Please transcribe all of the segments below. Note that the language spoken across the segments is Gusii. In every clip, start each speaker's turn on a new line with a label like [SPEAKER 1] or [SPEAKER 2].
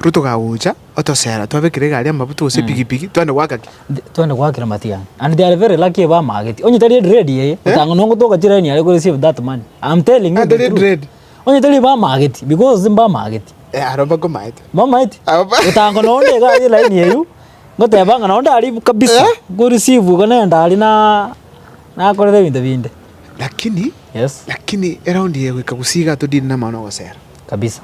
[SPEAKER 1] Ruto kagocha otosera twabekire egari amabuta gose epikipiki twende goaka ki?
[SPEAKER 2] Twende goakera matiang'i and they are very lucky bamageti onye tari edread eye otang'ana nongo toka chilaini aria ko receive that money I'm telling you
[SPEAKER 1] Ah,
[SPEAKER 2] the
[SPEAKER 1] tari
[SPEAKER 2] truth.
[SPEAKER 1] dread.
[SPEAKER 2] Onye tari bamageti because mbamageti.
[SPEAKER 1] Eh, aro mbakomaete.
[SPEAKER 2] Mbamaeti?
[SPEAKER 1] Abo ba-
[SPEAKER 2] Otang'ana nonde iga aria elaini eywo ngoteba ng'a nonde aria kabisa
[SPEAKER 1] Eh?
[SPEAKER 2] ko receive igo nende aria na nakorera ebinto binde.
[SPEAKER 1] Lakini,
[SPEAKER 2] Yes.
[SPEAKER 1] lakini eraundi eye goika gusii iga todili namang'ana ogosera.
[SPEAKER 2] Kabisa.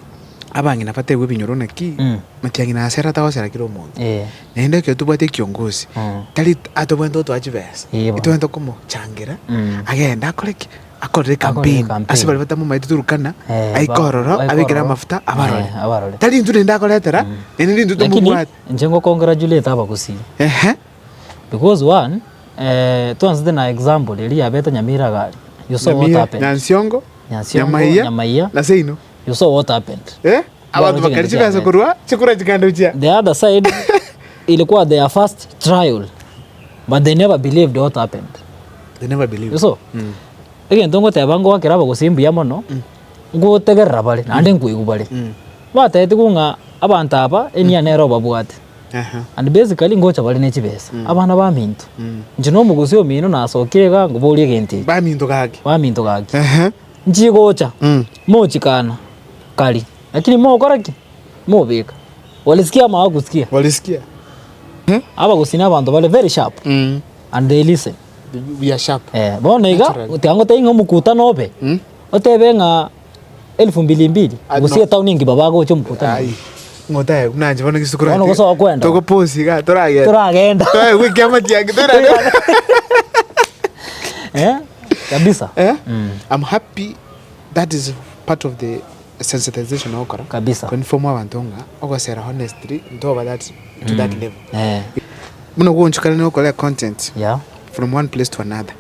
[SPEAKER 1] Abang'ina bategwe ebinyoro naki,
[SPEAKER 2] Mm.
[SPEAKER 1] matiang'i nasera tagosera kera omonto.
[SPEAKER 2] Eh.
[SPEAKER 1] Naende ekero tobwate ekiongozi,
[SPEAKER 2] Mm.
[SPEAKER 1] tari atobwenerete gotoa chibesa,
[SPEAKER 2] Eh, bono.
[SPEAKER 1] etobwenerete komochangira,
[SPEAKER 2] Mm.
[SPEAKER 1] agende akore ki? Akorere
[SPEAKER 2] Akorere
[SPEAKER 1] campaign,
[SPEAKER 2] campaign.
[SPEAKER 1] ase baria batamomaete Turkana,
[SPEAKER 2] Eh,
[SPEAKER 1] aike
[SPEAKER 2] ba-
[SPEAKER 1] ororo,
[SPEAKER 2] aike
[SPEAKER 1] abekere
[SPEAKER 2] ororo.
[SPEAKER 1] amafuta, abarore.
[SPEAKER 2] Eh, abarore.
[SPEAKER 1] Tari intwe naende akoretera, naende nintwe
[SPEAKER 2] Lakini,
[SPEAKER 1] tomobwate.
[SPEAKER 2] inche ngokongratulate abagusii.
[SPEAKER 1] Ehe.
[SPEAKER 2] Because one, eh, twansete na example eria yabete Nyamira iga aria, you saw what
[SPEAKER 1] Nyamira,
[SPEAKER 2] happened.
[SPEAKER 1] Nyansiongo,
[SPEAKER 2] Nyansiongo,
[SPEAKER 1] Nyamaiya,
[SPEAKER 2] Nyamaiya.
[SPEAKER 1] na seino.
[SPEAKER 2] You saw what happened.
[SPEAKER 1] Eh? Abanto
[SPEAKER 2] Bono
[SPEAKER 1] bakari
[SPEAKER 2] chigento
[SPEAKER 1] chibesa
[SPEAKER 2] chiabete.
[SPEAKER 1] korwa chikura chikanda ochia.
[SPEAKER 2] The other side ilikuwa their first trial but they never believed what happened.
[SPEAKER 1] They never believed.
[SPEAKER 2] You saw? Egento ngoteba ngoakera abagusii mbuya mono, ngotegerera bare naende nkoigwa bare. Batebetigwe ng'a abanto aba enia nere obabwate.
[SPEAKER 1] Aha.
[SPEAKER 2] And basically ngocha bare ne chibesa, abana baminto. Inche na omogusii omino nasokire iga ngoborie egento eke.
[SPEAKER 1] Baminto gaki.
[SPEAKER 2] Baminto gaki.
[SPEAKER 1] Ehe.
[SPEAKER 2] Nchigocha,
[SPEAKER 1] Mm.
[SPEAKER 2] mochikana kari, lakini mogokora ki? Mobeka. Walisikia ama hawakusikia?
[SPEAKER 1] Walisikia.
[SPEAKER 2] Abagusii na abanto bare very sharp
[SPEAKER 1] Mm.
[SPEAKER 2] and they listen.
[SPEAKER 1] We are sharp.
[SPEAKER 2] Eh, bono iga,
[SPEAKER 1] Naturally.
[SPEAKER 2] tiga ngotebie ng'a omokutano obe,
[SPEAKER 1] Mm.
[SPEAKER 2] otebe ng'a elfu mbili mbili,
[SPEAKER 1] Ah,
[SPEAKER 2] gose
[SPEAKER 1] no.
[SPEAKER 2] etown engima bagocha omokutano.
[SPEAKER 1] Ai. Ng'otae buna inche bono gise
[SPEAKER 2] Bono gose okwenda.
[SPEAKER 1] Togopost iga toragenda.
[SPEAKER 2] Toragenda.
[SPEAKER 1] Toegwe ekiama kiange toirane.
[SPEAKER 2] Eh, kabisa.
[SPEAKER 1] Eh? I'm happy that is part of the sensitization ogokora.
[SPEAKER 2] Kabisa.
[SPEAKER 1] Koinform abanto ng'a ogosera honestly ntoba that to that level.
[SPEAKER 2] Eh,
[SPEAKER 1] Buna ogwochokana na ogokora econtent
[SPEAKER 2] yeah.
[SPEAKER 1] from one place to another.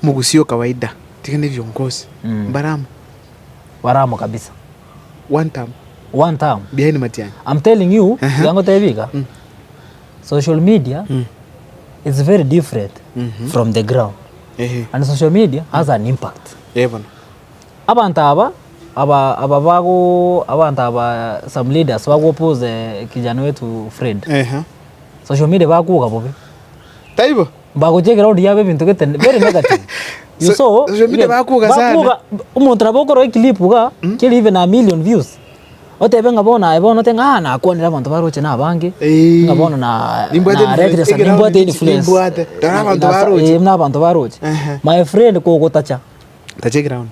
[SPEAKER 1] Omogusii o kawaida tiga na ebiongozi mbare amo
[SPEAKER 2] Bare amo kabisa.
[SPEAKER 1] one term
[SPEAKER 2] One term.
[SPEAKER 1] behind Matiang'i.
[SPEAKER 2] I'm telling you, iga ngotebi iga, social media is very different from the ground.
[SPEAKER 1] Ehe.
[SPEAKER 2] And social media has an impact.
[SPEAKER 1] Eh bono.
[SPEAKER 2] Abanto aba, aba aba bago abanto aba some leaders bago oppose kijana wetu Fred.
[SPEAKER 1] Ehe.
[SPEAKER 2] Social media bakoga bobe.
[SPEAKER 1] Taibo?
[SPEAKER 2] Mbagochia eground yabo ebinto gete very negative. You
[SPEAKER 1] So-
[SPEAKER 2] saw
[SPEAKER 1] social media bakoga sana.
[SPEAKER 2] bakoga omonto nabo okorora eclip iga keri even a million views. Otebe ng'a bono aye bono otebe ng'a ah nakwanire abanto baroche na abange,
[SPEAKER 1] Eeh.
[SPEAKER 2] ng'a bono na
[SPEAKER 1] Nimbwate
[SPEAKER 2] naretire
[SPEAKER 1] influence,
[SPEAKER 2] sana
[SPEAKER 1] eground
[SPEAKER 2] nimbwate
[SPEAKER 1] nichi-
[SPEAKER 2] influence.
[SPEAKER 1] nimbwate. Rora abanto
[SPEAKER 2] Nasa-
[SPEAKER 1] baroche.
[SPEAKER 2] eh, buna abanto baroche.
[SPEAKER 1] Ehe.
[SPEAKER 2] My friend kogotacha
[SPEAKER 1] Tacha eground.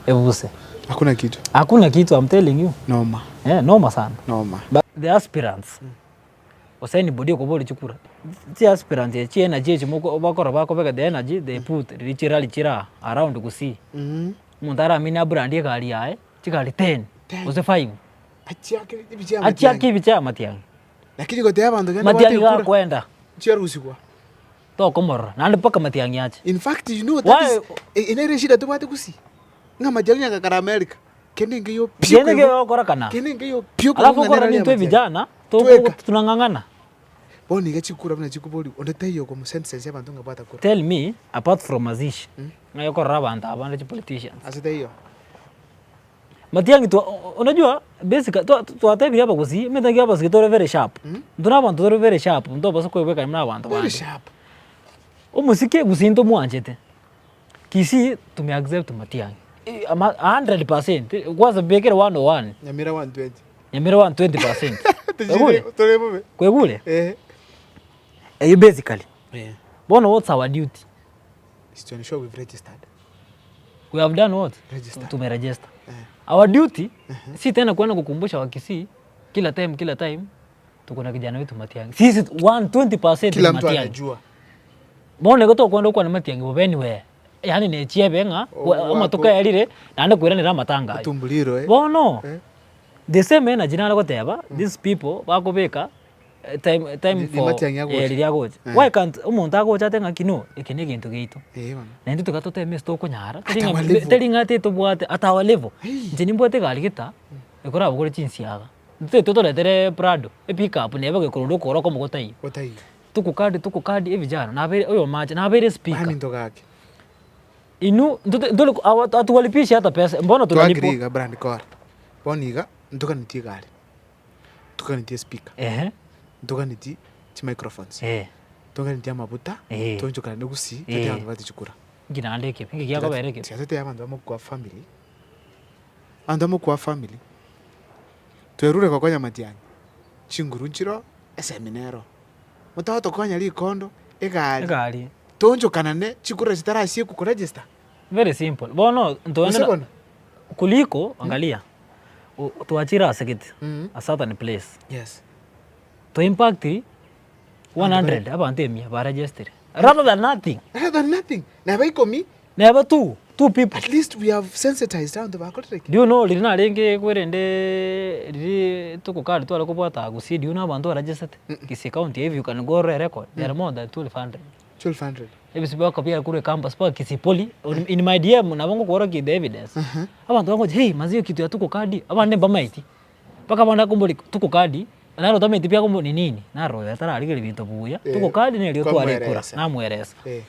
[SPEAKER 2] ebuse.
[SPEAKER 1] Hakuna kitu.
[SPEAKER 2] Hakuna kitu I'm telling you.
[SPEAKER 1] Noma.
[SPEAKER 2] Eh, noma sana.
[SPEAKER 1] Noma.
[SPEAKER 2] But the aspirants, gose anybody okoboria chikura, chi aspirants echi chi energy echi moko bakora bakobeka the energy they put riria chirally chire aa around gusii. Omonto aramine abrandie egari yaye, chigari ten, gose five,
[SPEAKER 1] Achiake ebichie
[SPEAKER 2] achiake
[SPEAKER 1] amatiang'i.
[SPEAKER 2] ebichie amatiang'i.
[SPEAKER 1] Lakini gotebia abanto genda bwate
[SPEAKER 2] Matiang'i
[SPEAKER 1] ekura,
[SPEAKER 2] gakoenda,
[SPEAKER 1] chiarusigwa.
[SPEAKER 2] tokomorora, naende mpaka matiang'i ache.
[SPEAKER 1] In fact you know that
[SPEAKER 2] Why
[SPEAKER 1] is e- nere eshida tobwate gusii, ng'a amatiang'i agakara America, kende nkeiyo pi
[SPEAKER 2] Kende
[SPEAKER 1] okoigwa,
[SPEAKER 2] kegokorekana.
[SPEAKER 1] kende nkeiyo pi okoigwa
[SPEAKER 2] Alafu
[SPEAKER 1] ng'a
[SPEAKER 2] okora
[SPEAKER 1] nere
[SPEAKER 2] nintwe
[SPEAKER 1] amatiang'i.
[SPEAKER 2] vijana,
[SPEAKER 1] Tweka.
[SPEAKER 2] tunang'ang'ana.
[SPEAKER 1] Bono iga chikura buna chikoborigwa, onde taiyo okomosense abanto ng'a bwata kura.
[SPEAKER 2] Tell me, apart from mazishi, ng'ai okorora abanto aba bande chipoliticians.
[SPEAKER 1] Ase taiyo.
[SPEAKER 2] Matiang'i twa unajua basically twa twatebirie abagusii, emete ya abagusii tore very sharp, intwe na abanto tore very sharp ntobasa koebwekania buna abanto
[SPEAKER 1] Very
[SPEAKER 2] bande.
[SPEAKER 1] sharp.
[SPEAKER 2] Omosike gusii ntomwanchete, Kisii tume accept Matiang'i ama 100%, kwanza mbekere 101.
[SPEAKER 1] Nyamira 120.
[SPEAKER 2] Nyamira 120%. Kwegure?
[SPEAKER 1] Tore bobe.
[SPEAKER 2] Kwegure?
[SPEAKER 1] Eh.
[SPEAKER 2] Eyio basically.
[SPEAKER 1] Eh.
[SPEAKER 2] Bono what's our duty?
[SPEAKER 1] Is to ensure we've registered.
[SPEAKER 2] We have done what?
[SPEAKER 1] Register.
[SPEAKER 2] Tumeregister.
[SPEAKER 1] Eh.
[SPEAKER 2] Our duty si tena kwenda kukumbusha Wakisii kila time kila time tuko na kijana wetu Matiang'i. Sisi 120%
[SPEAKER 1] Kila
[SPEAKER 2] ni
[SPEAKER 1] mtu
[SPEAKER 2] Matiang'i.
[SPEAKER 1] anajua.
[SPEAKER 2] Bono igo tokwenda gokwana Matiang'i bobe anywhere. Yaani ne chiebe ng'a
[SPEAKER 1] Oh,
[SPEAKER 2] amatuko
[SPEAKER 1] wako.
[SPEAKER 2] ayarire naende koiranera amatanga aywo.
[SPEAKER 1] Otumbuliro eh.
[SPEAKER 2] Bono
[SPEAKER 1] Eh.
[SPEAKER 2] the same energy nare goteba these people bakobeka time time
[SPEAKER 1] Ri-
[SPEAKER 2] for
[SPEAKER 1] Matiang'i agocha.
[SPEAKER 2] eh, riria agocha.
[SPEAKER 1] Eh.
[SPEAKER 2] Why can't omonto agocha ate ng'aki no eke na egento giaito.
[SPEAKER 1] Eh bono.
[SPEAKER 2] Naintwe tiga toteme ase tokonyara, tari
[SPEAKER 1] At
[SPEAKER 2] ng'a
[SPEAKER 1] our level.
[SPEAKER 2] tari ng'a titobwate at our level.
[SPEAKER 1] Hey.
[SPEAKER 2] Inche nimbwate egari geta, ekorabogore chinsiaga, ntotagete totoretere prado, epickup neba gekorwa okogoro okomo gotaiyo.
[SPEAKER 1] Gotaiyo.
[SPEAKER 2] Tokokadi tokokadi evijana nabeire oyomo ache nabeire speaker.
[SPEAKER 1] Baminto gaki.
[SPEAKER 2] Inwe ntote ntore hatuwalipishi hata pesa mbona
[SPEAKER 1] Twakire
[SPEAKER 2] tunalipwa?
[SPEAKER 1] iga brand kora. Bono iga ntoganetie egari. Ntoganetie espeaker,
[SPEAKER 2] Ehe.
[SPEAKER 1] ntoganetie chimicrophones,
[SPEAKER 2] Eh.
[SPEAKER 1] ntoganetie amabuta,
[SPEAKER 2] Eh.
[SPEAKER 1] toonchokanane gusii, totiga
[SPEAKER 2] Eh.
[SPEAKER 1] abanto babwate chikura.
[SPEAKER 2] Inki naende ekebe? Inki giakobera ekebe?
[SPEAKER 1] Tiga totebe abanto bamokwa family, abanto bamokwa family, twerure gokonya matiang'i, chinguru nchiroo, esemi nero. Motagotokonya rikondo, egari,
[SPEAKER 2] Egari.
[SPEAKER 1] toonchokanane chikura chitarasiekwa koregister.
[SPEAKER 2] Very simple. Bono
[SPEAKER 1] Gose
[SPEAKER 2] ntoende
[SPEAKER 1] bono?
[SPEAKER 2] kuliko angalia, twachire ase gete, a certain place.
[SPEAKER 1] Yes.
[SPEAKER 2] To impact 100 abanto emia baregestire rather than nothing.
[SPEAKER 1] Rather than nothing. Neba ikomi.
[SPEAKER 2] Neba two, two people.
[SPEAKER 1] At least we have sensitized abanto bakorire ki?
[SPEAKER 2] Do you know riria narenge kwerende riria togokaa tware kobwata gusii do you know abanto baregestete Kisii county if you can go orore record they are more than 1200.
[SPEAKER 1] 1200.
[SPEAKER 2] Ebisio bigoka biare korwa ecampus mpaka Kisii Poly in my DM nabo ngokworokia the evidence. Abanto bagocha hey manze hiyo kitu ya tuko kadi abande mbamaeti. Mpaka bono nakomboria tuko kadi, naro otamanyeti pi akomboria ni nini, narora oyo atararigereria binto buya, tuko kadi nerio tware ekura,
[SPEAKER 1] Kwamueresa.
[SPEAKER 2] namueresa.
[SPEAKER 1] Eh.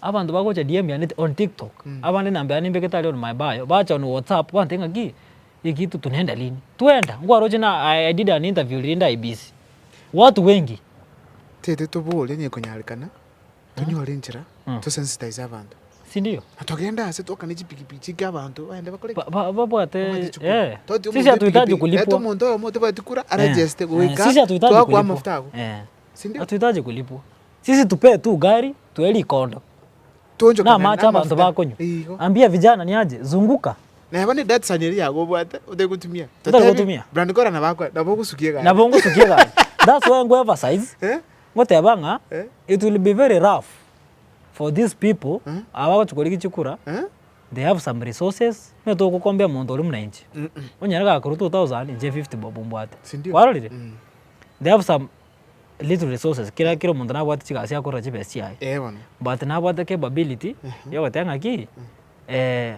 [SPEAKER 2] Abanto bagocha DM yane on tiktok, abande namba yane nimbegete aria on my bio, bacha on whatsapp bantebia ng'a ki, ekitu tunaenda lini? Twenda, nkwaroche na I did an interview riria inde IEBC, watu wengi.
[SPEAKER 1] Tete toborie onye ekonyarekana, tonyore enchera, tosensitize abanto.
[SPEAKER 2] Sindio?
[SPEAKER 1] Na togende ase twakane chipikipiki chike abanto bagende bakore ki?
[SPEAKER 2] Ba- ba- babwate
[SPEAKER 1] Babwate chikura.
[SPEAKER 2] eh,
[SPEAKER 1] Toteba
[SPEAKER 2] sisi
[SPEAKER 1] omonto
[SPEAKER 2] hatuhitaji
[SPEAKER 1] epikipiki,
[SPEAKER 2] kulipwa.
[SPEAKER 1] leta omonto oyomo otabwati kura
[SPEAKER 2] Eh,
[SPEAKER 1] aregeste
[SPEAKER 2] eh,
[SPEAKER 1] goika
[SPEAKER 2] sisi hatuhitaji
[SPEAKER 1] twakoa
[SPEAKER 2] kulipwa.
[SPEAKER 1] amafuta ago.
[SPEAKER 2] Eh.
[SPEAKER 1] Sindio?
[SPEAKER 2] Hatuhitaji kulipwa. Sisi tupee tu gari tuwe rikondo.
[SPEAKER 1] Toonchokana
[SPEAKER 2] Na amache abanto
[SPEAKER 1] n'amafuta.
[SPEAKER 2] bakonywa.
[SPEAKER 1] Igo.
[SPEAKER 2] Ambia vijana niaje zunguka.
[SPEAKER 1] Neba ne Datsun eria yago obwate otegotumia.
[SPEAKER 2] Otari gotumia.
[SPEAKER 1] Brand kora nabo akore nabo ogosukia egari.
[SPEAKER 2] Nabo ngosukia egari. That's why ngo emphasize
[SPEAKER 1] Eh?
[SPEAKER 2] ngoteba ng'a
[SPEAKER 1] Eh?
[SPEAKER 2] it will be very rough for these people aba bagochi korigia chikura they have some resources onye togokombea omonto oria buna inche onyare gakorwa 2000 inche 50 bob mbwate
[SPEAKER 1] Sindio?
[SPEAKER 2] kwarorire? They have some little resources kera kera omonto nabwate chigasi akorora chibesa chiaye
[SPEAKER 1] Eh bono.
[SPEAKER 2] but nabwate capability ya goteba ng'aki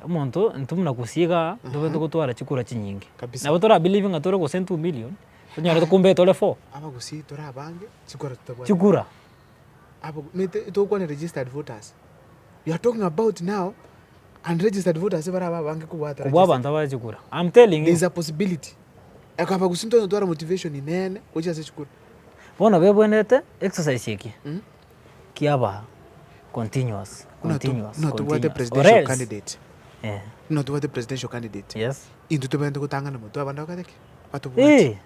[SPEAKER 2] omonto intwe buna gusii igaa ntobwenerete gotwara chikura chinyinge.
[SPEAKER 1] Kabisa.
[SPEAKER 2] Nabo tora believe ng'a tore gose 2 million tonyore kumbe tore 4.
[SPEAKER 1] Abagusii tore abange chikura totabwati.
[SPEAKER 2] Chikura.
[SPEAKER 1] Abo mete tokwana registered voters. We are talking about now unregistered voters bare aba abange kobua
[SPEAKER 2] Kobua
[SPEAKER 1] abaregistered.
[SPEAKER 2] abanto abare chikura. I'm telling
[SPEAKER 1] There
[SPEAKER 2] you.
[SPEAKER 1] is a possibility. Ekaba gose ntonyare gotwara motivation inene gochia ase chikura.
[SPEAKER 2] Bono bebwenerete exercise eke kiaba continuous,
[SPEAKER 1] Buna to-
[SPEAKER 2] continuous,
[SPEAKER 1] buna tobwate
[SPEAKER 2] continuous. Or
[SPEAKER 1] presidential
[SPEAKER 2] else,
[SPEAKER 1] candidate.
[SPEAKER 2] eh,
[SPEAKER 1] Buna tobwate presidential candidate.
[SPEAKER 2] yes.
[SPEAKER 1] Intwe tobwenerete gotang'ana motwe abande bakore ki? Batobwate.
[SPEAKER 2] Eh,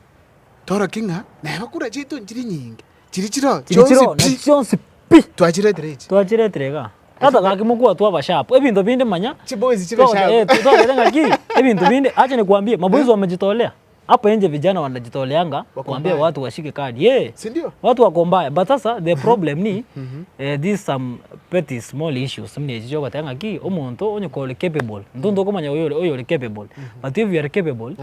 [SPEAKER 1] Toroki ng'a neba kura chiaito nchiri nyinge. Chiri chiroo
[SPEAKER 2] chiri chiroo
[SPEAKER 1] chionsi pi
[SPEAKER 2] na chionsi pi.
[SPEAKER 1] twachiretire echi.
[SPEAKER 2] Twachiretire igaa. Tata gaki mokwa twaba sharp. Ebinto binde manya.
[SPEAKER 1] Chiboys chibe sharp.
[SPEAKER 2] Eh, twagete ng'aki ebinto binde acha nikwambie maboys wamejitolea. Hapa nje vijana wanajitoleanga
[SPEAKER 1] Wako
[SPEAKER 2] kuambia
[SPEAKER 1] mbaya.
[SPEAKER 2] watu washike kadi. Eh.
[SPEAKER 1] Si ndio?
[SPEAKER 2] Watu wako mbaya. But sasa the problem ni eh, these some petty small issues muna echi chiogoteba ng'aki omonto onye kore capable. Intwe ntokomanya oyo oyore capable. But if you are capable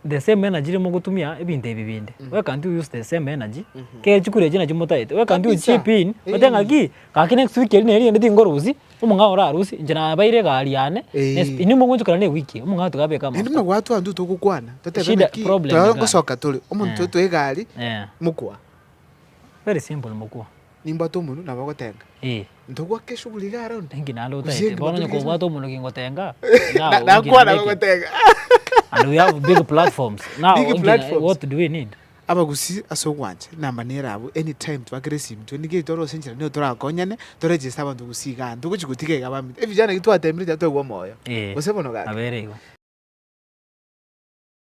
[SPEAKER 2] the same energy riria mogotumia ebinto ebi binde, why can't you use the same energy kere chikura echi nachio motaete, why can't you
[SPEAKER 1] Kabisa.
[SPEAKER 2] chip in otebe ng'aki gaki next week eri neri rende tingorusia, omong'ao orarusie inche nabaire egari yane,
[SPEAKER 1] Eh.
[SPEAKER 2] nes inwe mogochokera na ewiki eye, omong'ao tiga abeke
[SPEAKER 1] Naende
[SPEAKER 2] amafuta.
[SPEAKER 1] buna gwatwara intwe togokwana, totebe
[SPEAKER 2] Shida
[SPEAKER 1] naki,
[SPEAKER 2] problem
[SPEAKER 1] tware
[SPEAKER 2] iga.
[SPEAKER 1] ngosoka tore, omonto
[SPEAKER 2] Eh.
[SPEAKER 1] otoe egari,
[SPEAKER 2] Eh.
[SPEAKER 1] mokwa.
[SPEAKER 2] Very simple mokwa.
[SPEAKER 1] Nimbwate omonwe nabo ogotenga.
[SPEAKER 2] Eh.
[SPEAKER 1] Ntogwaka eshughuli iga around.
[SPEAKER 2] Inki naende
[SPEAKER 1] Gose
[SPEAKER 2] otaete,
[SPEAKER 1] enki
[SPEAKER 2] bono onye
[SPEAKER 1] baturigetie.
[SPEAKER 2] kobwate omonwe kingotenga,
[SPEAKER 1] Na-
[SPEAKER 2] now inki
[SPEAKER 1] nakwana
[SPEAKER 2] naende eke.
[SPEAKER 1] gogotenga.
[SPEAKER 2] And we have big platforms. Now,
[SPEAKER 1] Big
[SPEAKER 2] inki na-
[SPEAKER 1] platforms.
[SPEAKER 2] what do we need?
[SPEAKER 1] Abagusii ase ogwancha, enamba nere abwo, anytime twakera esimi twe nigo tore ase enchera nigo torakonyane, toregister abanto gusii igaa, ntogochi gotiga iga abamito. Ebijana ebi twatemire tiga toegwe omoyo.
[SPEAKER 2] Eh,
[SPEAKER 1] Gose bono gaki?
[SPEAKER 2] nabo ere igo.